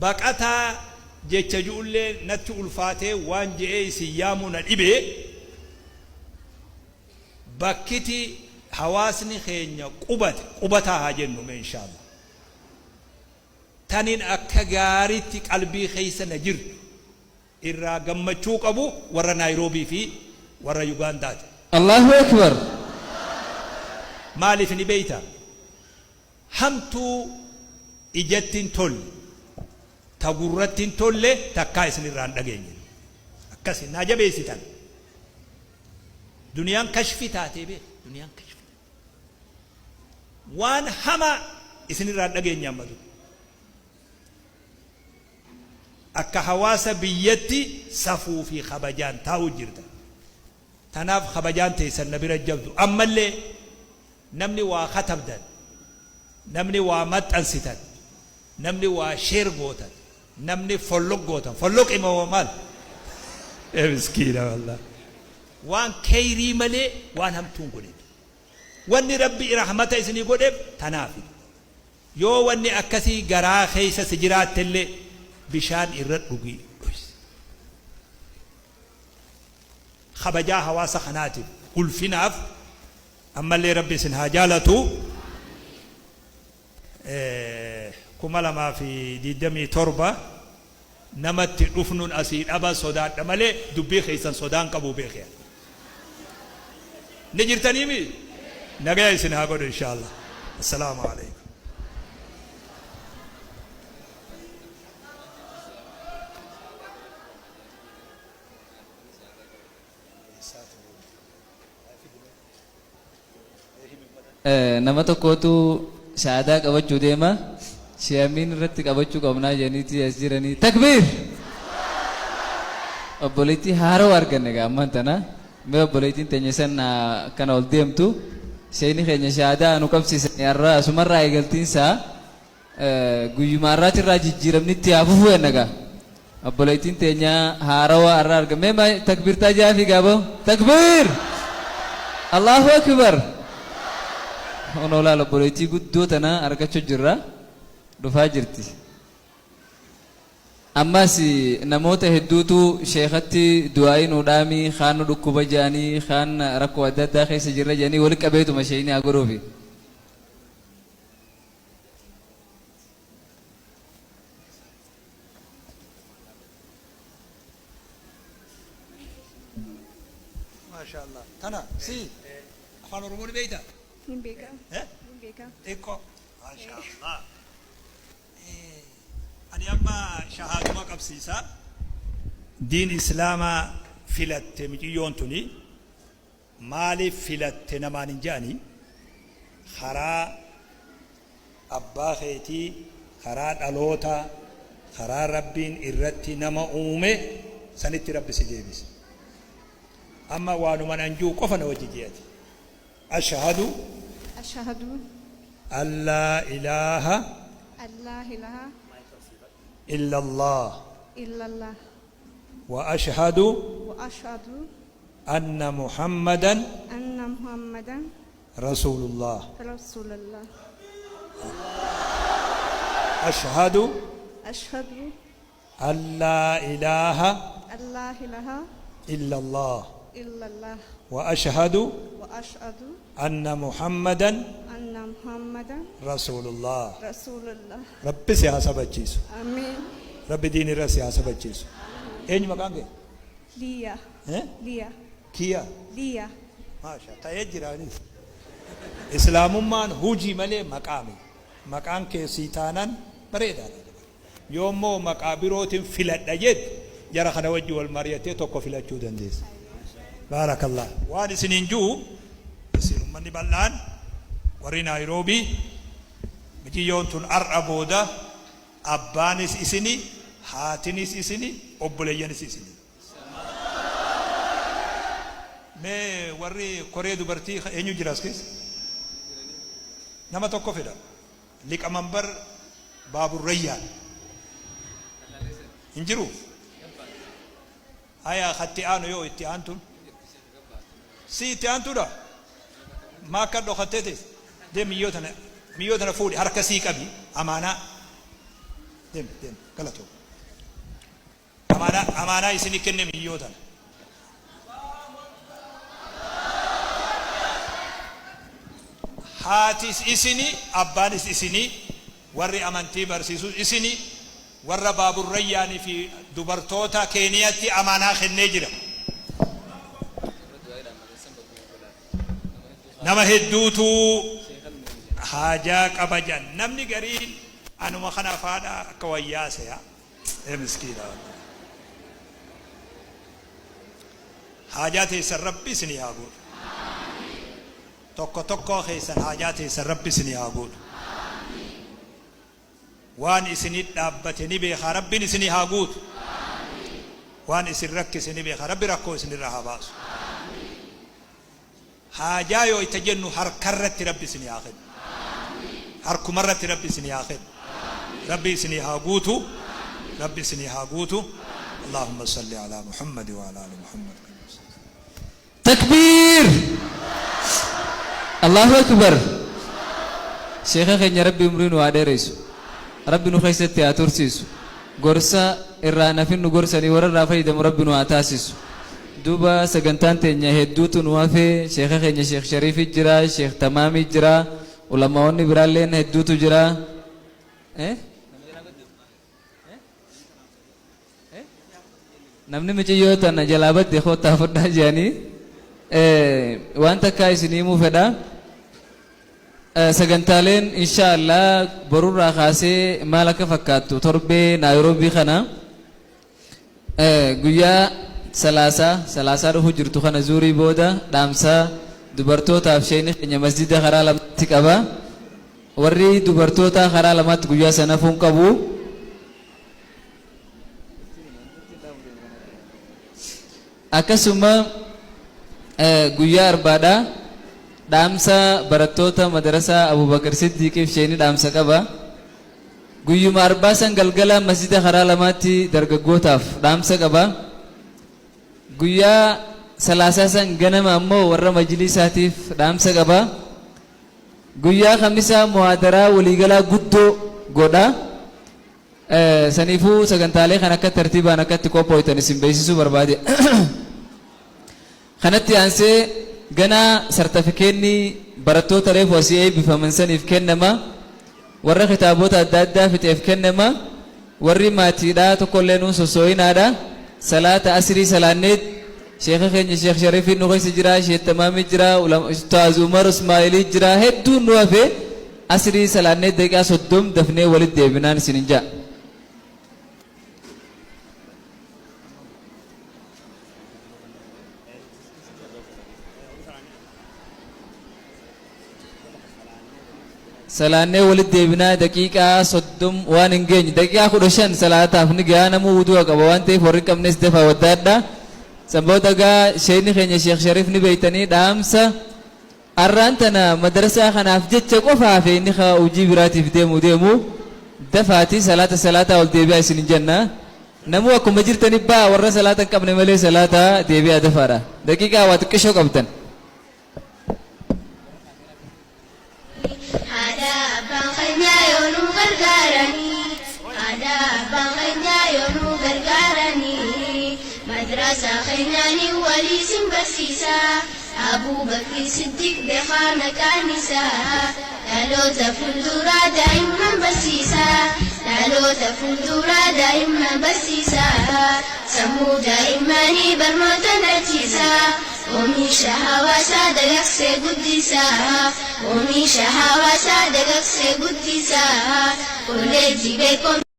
Baqataa jecha ju'ullee natti ulfaatee waan je'ee isin yaamuu na dhibe. Bakkiti hawaasni keenya qubate, qubataa haa jennu mee inshaallah. Tanin akka gaaritti qalbii keessa na jirtu irraa gammachuu qabu warra Naayiroobii fi warra Yugaandaati. Allahu Akbar. Maaliif ni beeytaa? Hamtuu ijatti hin tolle, ta gurratti hin tolle takkaa isinirraa hin dhageenye. Akkasi naa jabeessitan. Duniyaan kashfi taatee beek, duniyaan kashfi. Waan hamaa isinirraa hin dhageenye amma dura. Akka hawaasa biyyatti safuu fi kabajaan taa'u jirtan. Tanaaf kabajaan teessan na bira jabdu. Ammallee namni waa katabdan, namni waa maxxansitan, namni waa share gootan, namni follow gootan, follow moo maal? Ee miskiina wallah. Waan keyrii malee waan hamtuu hin godhin. Wanni Rabbi rahmata isinii godheef tanaafi. Yoo wanni akkasii garaa keessa si jiraattellee bishaan irra dhugii dhoysi. Kabajaa hawaasa kanaatiif, ulfinaaf ammallee Rabbi isin haa jaalatu. 2027 namatti dhufnun asii dhaba sodaadha malee dubbii keessan sodaan qabu beekee. Ni jirtaniimi? Nagaya isin haa godhu inshaallah. Assalaamu alaikum. Nama tokkootu shahaadaa qabachuu deema. Shee Amiin irratti qabachuu qabnaa jedhaniiti as jiranii. Takbiir! Obboleettii haaroo arganne egaa ammaan tana. Mee obboleettiin teenya san akkana ol deemtu. Sheeyni keenya shahaadaa nu qabsiisanii har'a asumarraa eegaltiinsaa. Guyyuma har'aatirraa jijjiiramni itti haa fufu jenna gaa. Obboleettiin teenya haarawa har'a argame. Mee ma takbiirtaa jaafii gaa boo. Takbiir! Allahu Akbar! Kunoo laal obboleettii guddoo tana argachuu jirra. Dhufaa jirti. Ammas namoota hedduutu sheekatti du'aa'ii nuu dhaami, kaan nu dhukkuba jedhanii, kaan rakkoo adda addaa keessa jirra jedhanii wali qabeetuma sheekni haa godhuufi. Maashaallah. Tana si afaan Oromoo ni beektaa? Nin beeka. Eh? Nin beeka. Xiqqoo. Maashaallah. Ani amma shahaaduma qabsiisa. Diin Islaamaa filatte miciyyoon tuni. Maaliif filatte namaan hin je'anii, karaa abbaa keetii, karaa dhalootaa, karaa Rabbiin irratti nama uume sanitti Rabbi si deebise. Amma waanuman an ji'u qofa na wajji je'i ati. Ashhadu. Ashhadu. An laa ilaaha. An laa ilaaha. Illallaah. Illallaah. Wa ashhadu. Wa ashhadu. Anna Muhammadan. Anna Muhammadan. Rasuulullah. Rasuulullah. Ashhadu. Ashhadu. An laa ilaaha. An laa ilaaha. Illallah. Illallah. Wa ashhadu. Wa ashhadu. Anna Muhammadan. Anna Muhammadan. Rasuulullah. Rasuulullah. Rabbi si haa sabachiisu. Amiin. Rabbi diin irra si haa sabachiisu. Eenyu maqaan kee? Liya. Eh? Liya. Kiya. Liya. Maasha ta'ee jira anis. Islaamummaan hujii malee maqaa miti. Maqaan kee sii taanaan bareedaadha. Yoo immoo maqaa birootiin filadha jette jara kana wajji wal mari'attee tokko filachuu dandeessa. Baarakallah. Waan isiniin ju'u isin ummanni bal'aan warri Naayiroobii miciyyoon tun ar'a booda abbaanis isini, haatinis isini, obboleeyyanis isini. Mee warri koree dubartii eenyu jira as keessa? Nama tokko fedha. Liqamanbar Baabur Rayyaan. Hin jiru? Haya ka itti aanu yoo itti aantuun? Si itti aantuudha? Maa akka dhokattee teessa? Dee miyyoo tana miyyoo tana fuudhi harka sii qabi amaanaa. Deemi deemi galatoomi. Amaanaa amaanaa isini kenne miyyoo tana. Haatis isini abbaanis isini warri amantii barsiisus isini warra baaburrayyaanii fi dubartoota Keeniyatti amaanaa kennee jira. Nama hedduutu haajaa qaba jedhan. Namni gariin anuma kana faadha akka wayyaa se'a. Ee miskiina wallahi. Haajaa teessan Rabbi isinii haa guutu. Tokko tokkoo keessan haajaa teessan Rabbi isinii haa guutu. Waan isinit dhaabbate ni beekaa Rabbiin isinii haa guutu. Waan isin rakkise ni beekaa Rabbi rakkoo isinirraa haa baasu. Haajaa yoo itti jennu harkarratti Rabbi isinii haa kennu. Harkumarratti Rabbi isinii haa kennu. Rabbi isinii haa guutu. Rabbi isinii haa guutu. Allahumma salli alaa Muhammad wa alaa ali Muhammad. Takbiir! Allahu Akbar! Sheekha keenya Rabbi umrii nu haa dheereysu. Rabbi nu keessatti haa tursiisu. Gorsa irraa hin hafin nu gorsanii warra irraa fayyadamu Rabbi nu haa taasisu. Duuba sagantaan teenya hedduutu nu hafe. Sheekha keenya Sheekh Shariifi jira, Sheekh Tamaamii jira, ulamaa'onni biraalleen hedduutu jira. Eh? Namni miciyyoo tana jalaa badde koottaa fudhaa jedhanii waan takkaa isin himuu fedha. Sagantaaleen insha Allah borurraa kaasee maal akka fakkaattu torbee Naayiroobii kana guyyaa salaasaa salaasaa dhufu jirtu kana zuurii booda dhaamsa dubartootaaf sheeyni keenya masjida karaa lamatti qaba. Warri dubartootaa karaa lamaatti guyyaa sana hafuun qabu. Akkasuma guyyaa arbaadha dhaamsa barattoota madarasaa Abubakar Siddiiqiif sheeyni dhaamsa qaba. Guyyuma arbaa san galgala masjida karaa lamaatti dargaggootaaf dhaamsa qaba. Guyyaa salaasaa san ganama ammoo warra majliisaatiif dhaamsa qaba. Guyyaa kamisaa muhaadaraa waliigalaa guddoo godha. Saniifuu sagantaalee kana akka tartiibaan akka itti qophooytan isin beeksisuu barbaade. Kanatti aansee ganaa sartafikeenni barattoota reefu asii eebbifaman saniif kennama. Warra kitaabota adda addaa fixeef kennama. Warri maatiidhaa tokkollee nuun sossoo'inaadha. Salaata asrii salaanneet sheekha keenya Sheekh Shariifiin nu keessa jira, Sheekh Tamaamii jira, Ustaaz Umar Ismaa'ilii jira, hedduun nu hafe. Asrii salaannee daqiiqaa 30 dafnee walitti deebinaan isinin ja'a. Salaannee walitti deebinaa daqiiqaa 30 waan hin geenye daqiiqaa 15 salaataaf ni gahaa namuu wudu'a qaba waan ta'eef warri hin qabnes dafaa waddaadha. San booda gaa sheekni keenya Sheekh Shariif ni beeytanii dhaamsa Arraan tana madrasaa kanaaf jecha qofa hafe inni ka hujii biraatiif deemu deemu dafaati salaata salaataa ol deebi'aa isinin jenna. Namuu akkuma jirtani ba'a warra salaata hin qabne malee salaata deebi'aa dafaadha. Daqiiqaa waa xiqqishoo qabdan. Aadaa abbaan keenyaa yoo nu gargaaranii Aadaa abbaan keenyaa yoo nu gargaaranii Madrasaa keenyaanii walii sin barsiisaa Abuu Bakri Siddiq bekaa maqaan isaa Dhaloota fuulduraa daa'imman barsiisaa Dhaloota fuulduraa daa'imman barsiisaa Sammuu daa'immanii barnootaan dhalchiisaa Oomisha hawaasaa dagagsee guddisaa Oomisha hawaasaa dagagsee guddisaa Kolleejjii beekumsaa.